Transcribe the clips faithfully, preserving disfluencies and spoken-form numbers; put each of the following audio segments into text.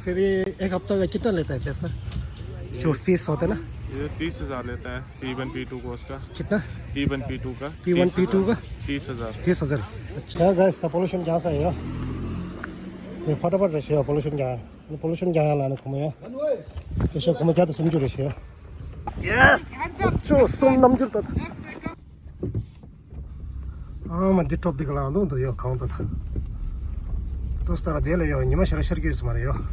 फिर ये एक हफ्ता का कितना लेता है पैसा? जो फीस होता है ना? ये तीस हज़ार लेता है, P one P two course का। कितना? पी वन पी टू का। पी वन पी टू का? तीस हज़ार। तीस हज़ार। तीस हज़ार। अच्छा। क्या गाइस, तो पोल्यूशन क्या सा है यार? ये फटाफट रशिया पोल्यूशन क्या है? पोल्यूशन क्या है लाने को मैं? तो शो को मैं क्या तो समझ रशिया। यस। जो सुन नम जुरता था। ཨ་མ་འདི་ཊོབ་འདི་ག་ལ་འདུག་འདུག་ཡོད་གང་འདུག་ད། ཏོག་ཙམ་ལ་དེ་ལ་ཡོད་ཉི་མ་ཤར་ཤར་གྱི་ཡོད་སུ་མ་རེད་ཡོད།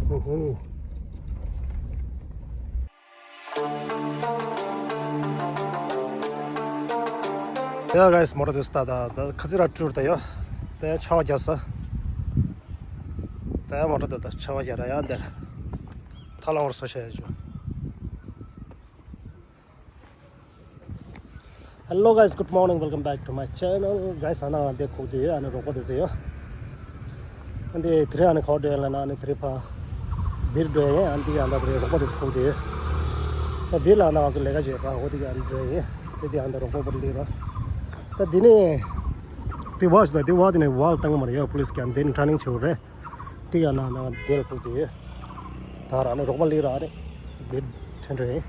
ཨོ་ཧོ། ཡ་གའི་མོ་ཊ་དེ་ད་ད་ད་ཁ་ཚི་ར་ཊུར་ད་ཡོད། ད་ཡ་ཆ་བ་རྒྱག་ས། ད་ཡ་མོ་ཊ་དེ་ད་ཆ་བ་རྒྱག་ར་ཡ་འདི་ལ། ཐ་ལང་བར་སོ་ཤ་ཡ་ཇུ། Hello guys, good morning, welcome back to my channel. Guys, ཨ་ནི་འདི་ཁུག་དེ་ཡོད། ཨ་ནི་རོགས་པ་དེ་ཚོ་ཡོད། ཨ་ནི་དེ་རིང་ཨ་ནི་ག་པར་འགྲོ་ཡ་ལབ་ན་ཨ་ནི་དེ་རིང་ཕ་བིར་འགྲོ་ཡ་ཡིན། ཨ་ནི་དེ་ཨ་ནི་རོགས་པ་དེ་ཚོ་ཁུག་དེ་ཡོད། ད་བིར་ལ་ཨ་ནི་ང་ཚོ་ལས་ཀ་བྱེད་པ་འོ་དེ་ག་ཨ་ནི་འགྲོ་ཡ་ཡིན། དེ་དེ་ཨ་ནི་རོགས་པ་པར་ལི་ར། ད་དེ་ནས་དེ་བ་ཞིག་ད་དེ་བ་དེ་ནས་བ་ལ་བཏང་གི་མ་རེད་ཡ། པུ་ལིས་ཀྱང་དེ་ནས་ཊེ་རེ་ནིང་བྱེད་དགོས་རེད། དེ་ཡང་ན་ན་དེར་ཁུག་དེ་ཡོད། ད་ར་ནི་རོགས་པ་ལི་ར་རེད། བེད་ཐེན་རེད།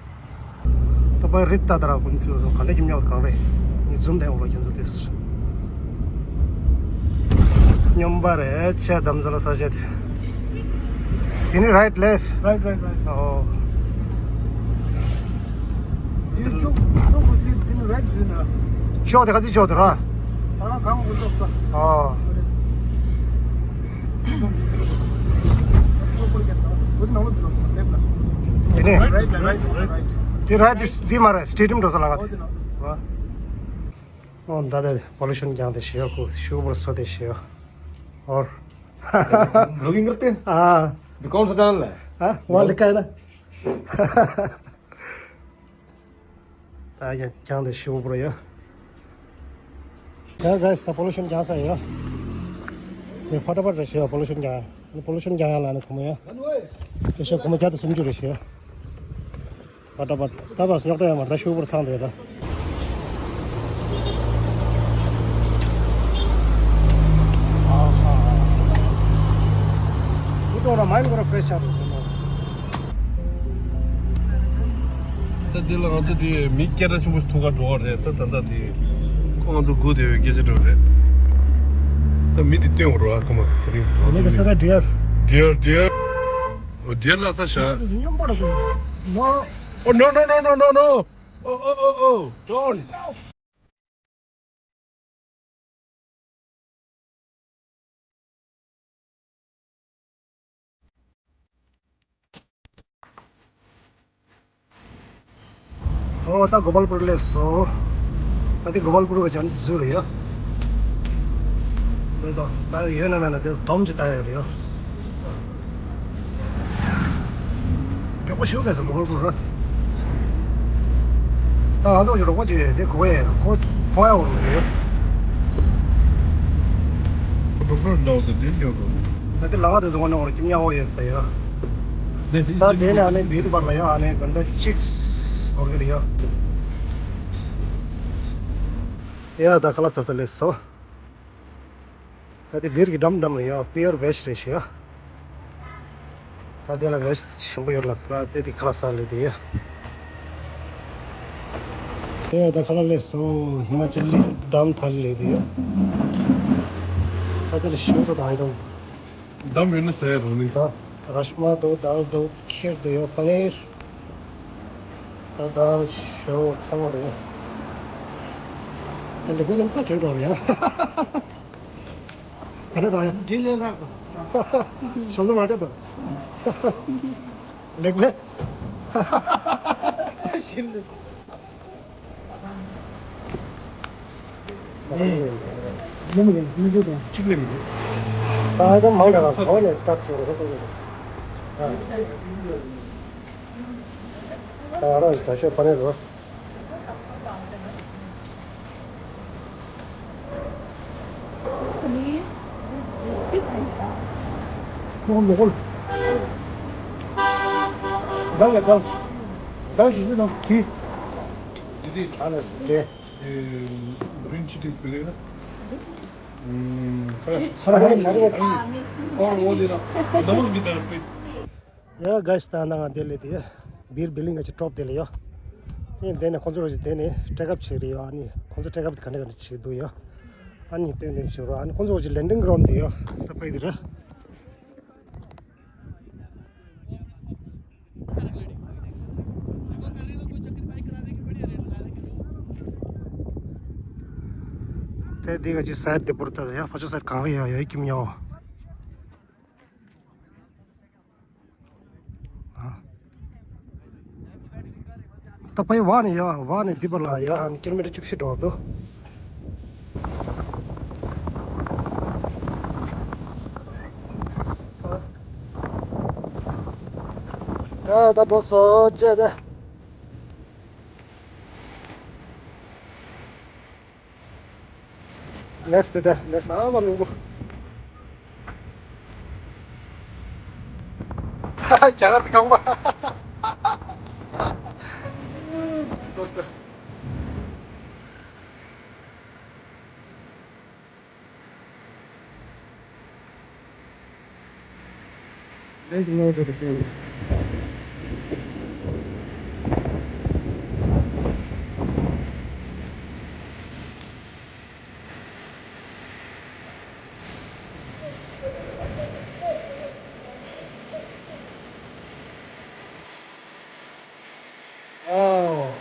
ད་པ་རིད་ད་ད་ར་ཀུན་ཚོ་ག་འདྲ་ཀྱི་མྱོག་གང་རེད། ངས་ཛུམ་དེ་འོག་ལ་ཁྱེད་ཚོ་དེ། སྙོམས་པ་རེད་ཆ་དམ་ཟ་ལ་ས་ཆ་དེ། དེ་ནི་རའིཊ་ལེཕཊ། རའིཊ་རའིཊ་རའིཊ། ཨོ། དེ་ཅོག་ཅོག་གུ་ལི་དེ་ནི་རའིཊ་ཟེར་ན། ཅོག་དེ་ག་ཚི་ཅོག་དེ་ར། ད་རང་གང་གུ་ཅོག་ས། ཨོ། དེ་ནས་དེ་ར་དེ་འདི་མ་རེད། སི་ཊེ་ཌི་ཡམ་འགྲོ་ས་ལ་ང་དེ་ར། ཨོ་ད་དེ་པོ་ལུ་ཤན་རྒྱང་དེ་ཞེ་ཡོད་ཁུ་ཤུ་བོར་སོ་དེ་ཞེ་ཡོད། ཨོ། ལོ་གིན་གར་ཏེ། ཨ། འདི་གོང་ས་ཅང་ལ། ཨ། ཝ་ལི་ཀ་ན། ད་ཡ་ཀྱང་དེ་ཤུ་པོ་ཡ། ཡ་གའི་ད་པོ་ལུ་ཤན་རྒྱག་ས་ཡ། ཡ་ཕ་ཏ་པ་རེ་ཤི་ཡ་པོ་ལུ་ཤན་རྒྱག་ཡ། པོ་ལུ་ཤན་རྒྱག་ཡ་ལ་ནི་ཁོ་མོ་ཡ། ཡ་ཤ་ཁོ་མོ་བརྒྱ་དང་སུམ་ཅུ་རེ་ཤི་ཡ། ཕ་ཏ་པ་ད་བ་སྙོག་ད་ཡ་མ་ད་ཤུ་པོ་ཚང་དེ་ཡ་ད། ཨ་ཧ། ཁུ་ཏོ་ར་མ་ཡིན་གོ་ར་ཕེ་ཤ་རུ། ད་འདི་ལ་ང་ཚོ་འདི་མི་སྐད་གྲགས་ཆེན་པོ་ཞིག་ཐུག་ག་འགྲོ་བ་རེད། ད་ད་ལྟ་འདི་ཁོ་ང་ཚོ་སྒུག་བསྡད་པའི་སྐད་ཆ་འགྲོ་བ་རེད། ད་མི་འདི་སྟོན་དགོས་རེད་བ། ཁོ་མ་དེ་རིང་ཨ་ནི་ག་ས་ར་ཌི་ཡར། ཌི་ཡར་ཌི་ཡར། ཨོ་ཌི་ཡར་ལ་ས་ཤ། སྙོམས་པོ་ར་ནོ། ཨོ་ནོ་ནོ་ནོ་ནོ་ནོ། ཨོ་ཨོ་ཨོ་ཨོ། ཌོན། ཨོ་ད་གོ་པལ་པུར་སླེབས་སོང་། ད་དེ་གོ་པལ་པུར་གི་ཅན་ཟུར་ཡོད། འདི་དང་ད་ཡོད་ན་མེད་ན་དེ་དོམ་ཅི་ལྟ་ཡོད་རེད། མགྱོགས་པོ་ཞིག་སླེབས་སོང་གོ་པལ་པུར་ར། ད་ང་ཚོ་ཡོད་རོགས་པ་ཅིག་ཡོད་དེ་གོ་ཡ་ཁོ་ཕོ་ཡ་འོང་གི་ཡོད། ད་དེ་ལ་ང་དེ་ཚོ་ངོ་ནས་འོང་གི་མྱ་འོ་ཡོད་ད་ཡོད། ད་དེ་ནས་ཨ་ནེ་བེད་པར་ལ་ཡོད་ཨ་ནེ་ག་འདྲ་ཅིག་འོར་གི་རེད་ཡོད། ཡ་ད་ཁ་ལག་ཟ་ས་སླེབས་སོང་། ད་དེ་བིར་གྱི་འགྲམ་འགྲམ་རེད་ཡ། པིའར་ཝེཇ་རེད་ཤག་ཡ། ད་དེ་ལ་ཝེཇ་ཞིམ་པོ་ཡོད་ལ་ཟེར་ཨ། དེ་དེ་ཁ་ལག་ཟ་ལེ་དེ་ཡ། དེ་ཡ་ད་ཁ་ལག་ལས་སོང་། ཧི་མ་ཅལ་ལི་དམ་ཐ་ལི་ལེ་དེ་ཡ། ད་དེ་ལ་ཞུ་ད་ད་ཨའི་ཊམ། དམ་ཡོད་ན་ཟ་ཡ་རང་ནི། ད་ར་ཤ་མ་འདུག་དཱལ་འདུག་ཁིར་འདུག་ཡོད། པ་ནིར། ད་ད་ཞོ་ཚང་མ་རེད། ད་ལེགས་པོ་ལེགས་པོ་དྲན་འགྲོ་རེད་ཡ། ག་རེ་དང་ཡ། འདི་ལས་རག་གོ་ཞོ་ལོ་མ་རེད་དོ། ལེགས་པོ། ཞིམ་ལེ། ཉིན་མོ་ཡིན་སྨྱོ་རྒྱུ་དང་གཅིག་ལས་མི་འདུག་ད་ཨ་ཀ་མང་དྲགས་གོ་ནས་སི་ཊཱཊ་བྱས་རེད་ཁོ་ཚོ། ད་ང་རང་ད་ཤོད་པ་ནས་རོ། ཁོང་ལོག་ལ་ད་ལ་ད་ཞིག་ནང་གི་འདི་དེ་གྲ་ལ་སྟེ་རིན་ཆི་དེ་བེ་ལེ་ན། ཡ་ག་ས་ད་ནང་དེ་ལས་དེ་བིར་བི་ལིང་ག་ཅིག་ཀྲོབ་དེ་ལས་ཡོད། དེ་དེ་ནས་ཁོང་ཚོ་རོ་ཅིག་དེ་ནས་ཊེག་ཨོཕ་བྱེད་རེད་ཡོད། ཨ་ནི་ཁོང་ཚོ་ཊེག་ཨོཕ་དེ་ག་འདྲ་ག་འདྲ་བྱེད་འདུག་ཡོད། ཨ་ནི་སྟོན་སྟོན་བྱེད་རོགས། ཨ་ནི་ཁོང་ཚོ་རོ་ཅིག་ལེན་ཌིང་གི་རོན་དེ་ཡོད། ས་ཕ་དེ་ར། དེ་འདི་ག་ཅིག་སའིཌ་དེ་བོར་ད་ཡ་ཕ་ཆོ་སའིཌ་གང་རེད་ཡ་ཡ་ཡི་ཀིམ་ཉོ། ད་ཕའི་བ་ནི་ཡ་བ་ནི་འདི་བ་ལ་ཡ་ཀི་ལོ་མི་ཊར་བཅུ་བཞི་འགྲོ་འདུག་ད་ད་འགྲོ་སོ་ཅེ་ད། ནེགསི་དེ་ནེགསི་ཨ་མ་ལུག་གོ། རྒྱ་གར་དེ་གང་པ། ལོས་ཏེ། Thank you, Lord, for the food. Oh.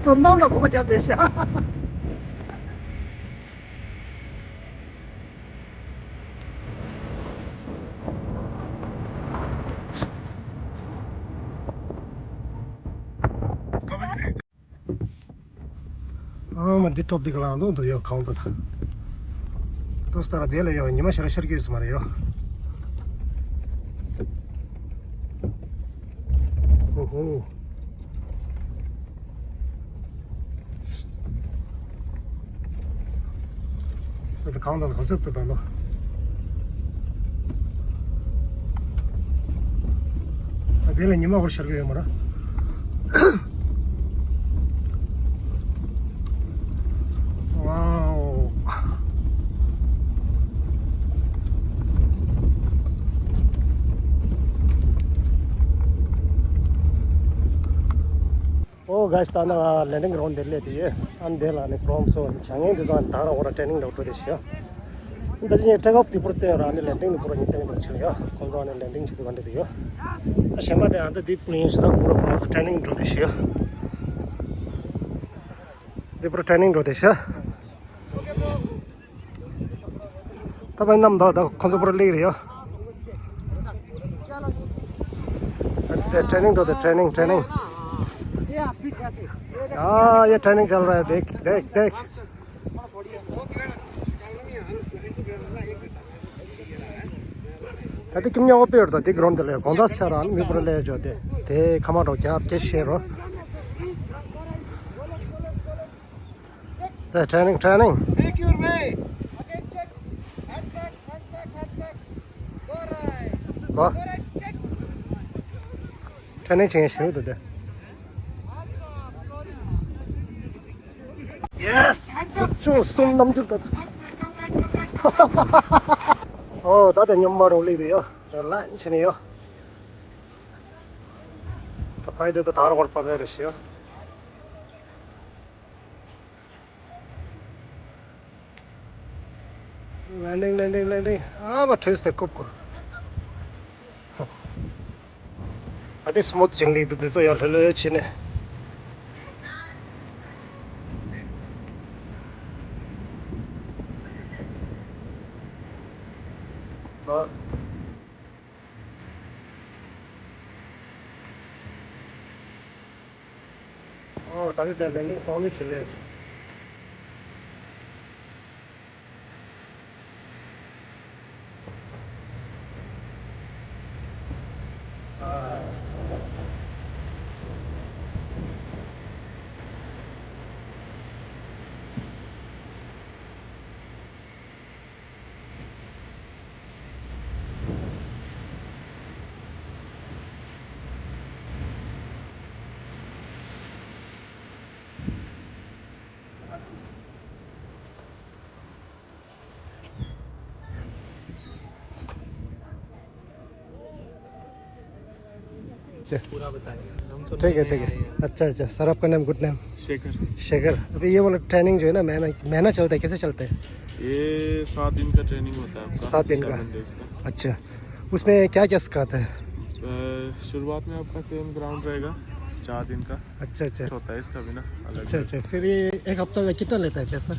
དོ་སྣང་ལ་གོ་བ་རྒྱབ་བསྡད་ཤག་ཨ་མ་འདི་ཊོབ་འདི་ག་ལ་འདུག་འདུག་ཡོད་གང་འདུག་ད། ཏོ་སྟ་ར་དེ་ལ་ཡོད་ཉི་མ་ཤར་ཤར་གྱི་ཡོད་ས་མ་རེད་ཡོད། ཧོ་ཧོ། ད་གང་དང་གང་ཟག་ཏུ་དང་ནོ། ད་དེ་ལ་ཉི་མ་ཧོར་ཤར་གི་ཡོད་མ་ར། ཝའོ། ཨོ་ག་ས་ད་ནང་ལེན་ཌིང་གི་རོན་དེ་སླེབས་དེ་ཡོད། ཨ་ནི་དེ་ལ་ནི་ཁོང་ཚོ་བྱ་ངན་དེ་ཚོ་ད་རང་ཧོ་ར་ཊེ་ནིང་འགྲོ་འགྲོ་རེད་ཤག་ད་ཅི་ཡང་ཊེག་ཨོཕ་དེ་པུར་བཏོན་ར་ནི་ལེན་ཌིང་དེ་པུར་ཉིན་ཏེང་དུ་ཆུ་ཡོད། ཁོང་ཚོ་ནི་ལེན་ཌིང་བྱེད་དུ་ག་འདྲ་དེ་ཡོད། ད་གཞན་པ་དེ་ཨ་ད་དེ་པུར་ཡིན་ཤག་ད་པུར་ཁོང་ཚོ་ཊེ་ནིང་འགྲོ་དེ་ཤག་དེ་པུར་ཊེ་ནིང་འགྲོ་དེ་ཤག་ད་བའི་ནམ་ད་ད་ཁོང་ཚོ་པུར་ལེགས་རེད་ཡོད། དེ་ཊེ་ནིང་འགྲོ་དེ་ཊེ་ནིང་ཊེ་ནིང་། ཡ་ཡ་ཊེ་ནིང་ཅལ་ར་ཧེ། དེག་དེག་དེག་ད་དེ་ཀིམ་ཉོ་བོ་པེར་དང་དེ་གི་རོན་དེ་ལས་གོང་ད་ཆ་རང་མི་བུར་ལས་འཇོག་དེ་དེ་ཁ་མ་འགྲོ་རྒྱབ་དེ་ཤེས་རོ། དེ་ཊེ་ནིང་ཊེ་ནིང་། ལོ། ཊེ་ནིང་བྱེད་ཤེས་འདུག་དེ། ཡེ་སི། ཅུང་གསུམ་རྣམ་འགྱུར་དང་། ཨོ་ད་དེ་སྙོམས་པ་རུ་ལེགས་དེ་ཡོད། ལན་ཆེ་ནས་ཡོད། ད་ཕ་ཡི་དེ་ད་དར་བར་པ་བེ་རེ་ཤི་ཡོད། ལན་ལིང་ལན་ལིང་ལན་ལིང་། ཨ་མ་ཁྲོས་ཏེ་ཀུབ་ཀུབ། ཨ་དེ་སི་མུ་ཐི་ཅིང་ལི་དུ་དེ་ཚོ་ཡང་ལྷོད་ལྷོད་བྱས་ནས། ཨོ་ད་རེས་དེ་ལན་ལིང་སོང་ནི་ཆི་ལེ། पूरा बताएंगे। हम तो ठीक है, ठीक है। अच्छा, अच्छा, सर, आपका नाम, गुड नेम? शेखर। शेखर। अभी ये वाला ट्रेनिंग जो है ना, महीना, महीना चलता है, कैसे चलता है? ये सात दिन का ट्रेनिंग होता है आपका, सात दिन का? सेवन डेज का। अच्छा, उसमें क्या क्या सिखाते हैं? अ, शुरुआत में आपका सेम ग्राउंड रहेगा, चार दिन का। अच्छा, अच्छा। होता है इसका भी ना, अलग अच्छा, अलग। अच्छा, फिर ये एक हफ्ता का कितना लेता है पैसा,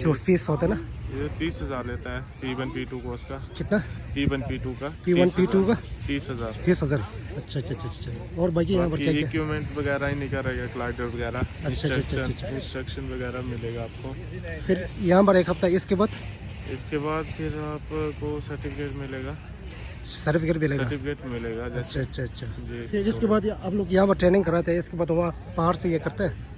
जो फीस होता है ना? ये तीस हज़ार लेता है, P one P two course का। कितना? पी वन पी टू का। पी वन पी टू का? तीस हज़ार। तीस हज़ार। अच्छा, अच्छा, अच्छा, अच्छा। और बाकी यहाँ पर बाकी क्या क्या? इक्विपमेंट वगैरह इन्हीं का रहेगा, ग्लाइडर वगैरह, अच्छा, अच्छा, अच्छा, अच्छा, इंस्ट्रक्शन, अच्छा। इंस्ट्रक्शन वगैरह मिलेगा आपको। फिर यहाँ पर एक हफ्ता, इसके बाद? इसके बाद फिर आपको सर्टिफिकेट मिलेगा। सर्टिफिकेट भी लेगा? सर्टिफिकेट मिलेगा, अच्छा, जैसे। अच्छा, अच्छा। जी। फिर इसके बाद ये आप लोग यहाँ पर ट्रेनिंग कराते हैं, इसके बाद वहाँ बाहर से ये करते हैं?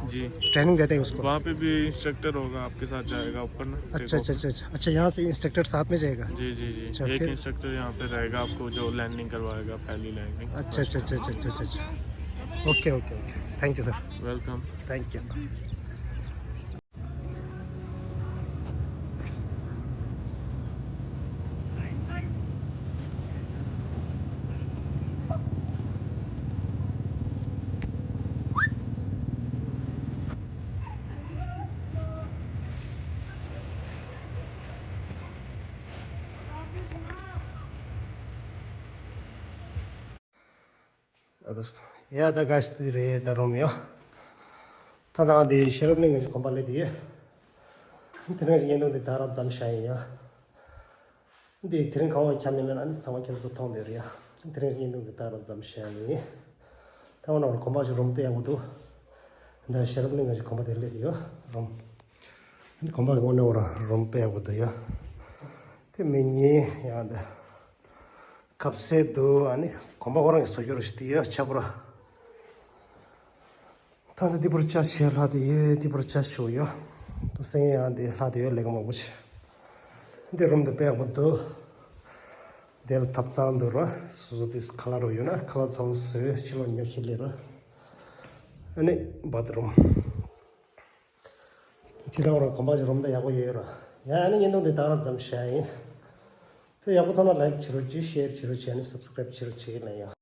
जी। ट्रेनिंग देते हैं उसको? वहाँ पे भी इंस्ट्रक्टर होगा, आपके साथ जाएगा ऊपर ना, अच्छा, देखो। अच्छा, अच्छा, अच्छा। अच्छा, यहाँ से इंस्ट्रक्टर साथ में जाएगा? जी, जी, जी। अच्छा, एक फिर? इंस्ट्रक्टर यहाँ पे रहेगा, आपको जो लैंडिंग करवाएगा, पहली लैंडिंग। अच्छा, अच्छा, अच्छा। Okay, okay, okay. Thank you, sir। Welcome. Thank you। ཡ་ད་ག་ཞིག་དེ་རེད་ད་རུམ་ཡོ། ད་ང་དེ་ཤེས་རབ་གླིང་གི་གོམ་པ་སླེབས་དེ་ཡོད། དེ་རིང་གི་བརྙན་ཐུང་དེ་ད་རང་ཙམ་བྱ་ཡིན་ཡོ། འདི་དེ་རིང་གང་བ་ཁྱབ་མིན་ན་ཨ་ནི་ཚང་མ་ཁྱེད་ཚོ་མཐོང་དེ་རེད་ཡ། དེ་རིང་གི་བརྙན་ཐུང་དེ་ད་རང་ཙམ་བྱ་ཡིན། ད་འོ་ན་གོམ་པ་ཞིག་རུམ་སྤེལ་ཡག་པོ་འདུག། ད་ཤེས་རབ་གླིང་གི་གོམ་པ་དེ་སླེབས་དེ་ཡོད་རུམ། གོམ་པ་གི་དངོས་གནས་འོ་ར་རུམ་སྤེལ་ཡག་པོ་འདུག་ཡ། དེ་མི་ཉིན་ཡང་དེ། ཁ་ཟས་འདུག། ཨ་ནི་གོམ་པ་ཁོ་རང་གི་བཟོ་རྒྱུ་རེད་ཤི་དེ་ཡོད་ཆ་པོ་ར། ད་ལྟ་འདི་པར་ཅ་ཆེ་ལྷག་དེ་ཡོད། འདི་པར་ཅ་ཆེ་བོ་ཡོད། ད་སེང་ཡང་དེ་ལྷག་དེ་ཡོད་ལེགས་མང་པོ་ཆེ། འདི་རུམ་དེ་དཔེ་ཡག་པོ་འདུག། དེ་ལ་ཐབ་ཚང་འདུག་ར། སོ་སོ་དེ་ཁ་ལག་རོ་ཡོད་ན་ཁ་ལག་ཚ་བོ་བཟོས་ཕྱི་ལོགས་ཉོ་ཤི་ལེ་ར། ཨ་ནི་བཱ་ཐི་རུམ། ཅི་ད་བར་གོམ་པ་ཅིག་རུམ་དེ་ཡག་པོ་ཡོད་ར། ཡ་ཨ་ནི་བརྙན་ཐུང་དེ་ད་རང་ཙམ་བྱ་ཡིན། དེ་ཡག་པོ་མཐོང་ན་ལའིག་བྱེད་རོགས་གྱིས། ཤེར་བྱེད་རོགས་གྱིས། ཨ་ནི་སབ་སི་ཀ་རེབ་བྱེད་རོགས་གྱིས་ལ་ཡ།